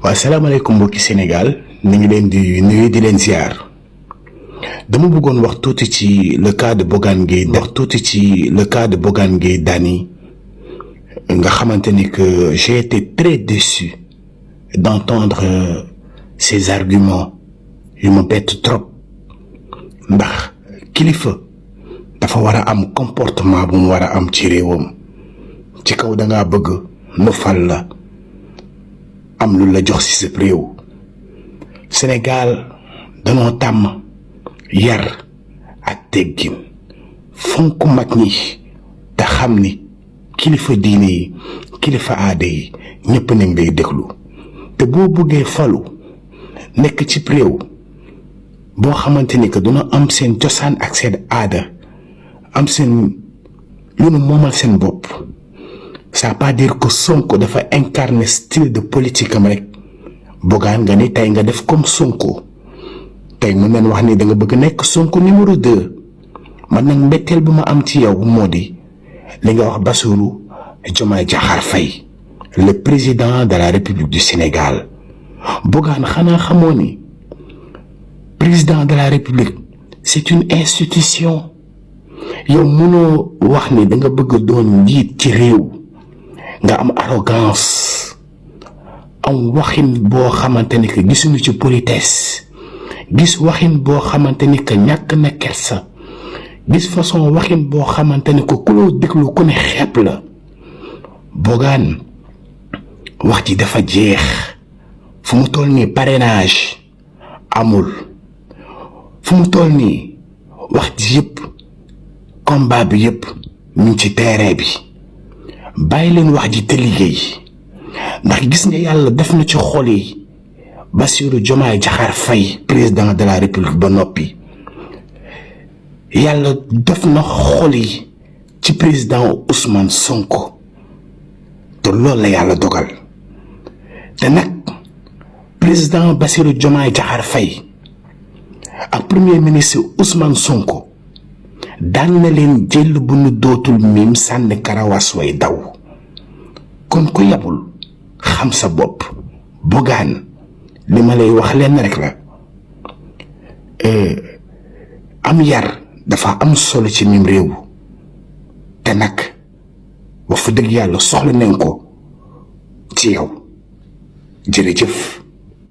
wa salam alaykum mbokki Sénégal ñu ngi leen di nuyu di leen ziar dama bëggoon wax tuuti ci le cas de Bougane Gueye Dany nga xamanteni que j'ai été très déçu d'entendre ces arguments yu ma bett trop ndax kilifa dafa wara am comportement bu mu wara am ci réewam ci kaw da nga bëgg nu fal la am lu la jox ci sa réew Sénégal danoo tàmm yar ak teggin fonk mag ñi te xam ni kilifa diine yi kilifa aada yi ñëpp nañ lay déglu te boo bëggee falu nekk ci réew boo xamante ni que duna am seen cosaan ak seen aada am seen lu nu moomal seen bopp ça veut pas dire que Sonko dafa incarner style de politique am rek Bougane nga ni tey nga def comme Sonko tey mën nañ wax ni da nga bëgg nekk Sonko numéro 2 man nag mbetteel bu ma am ci yow moo di li nga wax Bassirou Diomaye Diakhar Faye le président de la République du Sénégal Bougane xanaa xamoo ni président de la République c'est une institution yow mënoo wax ni da nga bëgg doon njiit ci réew nga am arrogance am waxin boo xamante ni que gisuñu ci politesse gis waxin boo xamante ni que ñàkk na kersa gis façon waxin boo xamante ni que ku loo déglu ku ne xeeb la Bougane wax ji dafa jeex fu mu toll nii parrainage amul fu mu toll nii wax ji yëpp combat bi yëpp ñu ngi ci terrain bi bàyyi leen wax ji te liggéey ndax gis nga yàlla def na ci xol yi Bassirou Diomaye Diakhar Faye président de la République ba noppi yàlla def na xol yi ci président Ousmane Sonko te loolu la yàlla dogal te nag président Bassirou Diomaye Diakhar Faye ak premier ministre Ousmane Sonko daan na leen jël bu nu dootul miim sànni karawaas way daw kon ku yabul xam sa bopp Bougane li ma lay wax leen rek la am yar dafa am solo ci mim réew te nag wax fa dëgg yàlla soxla nañ ko ci yow jërëjëf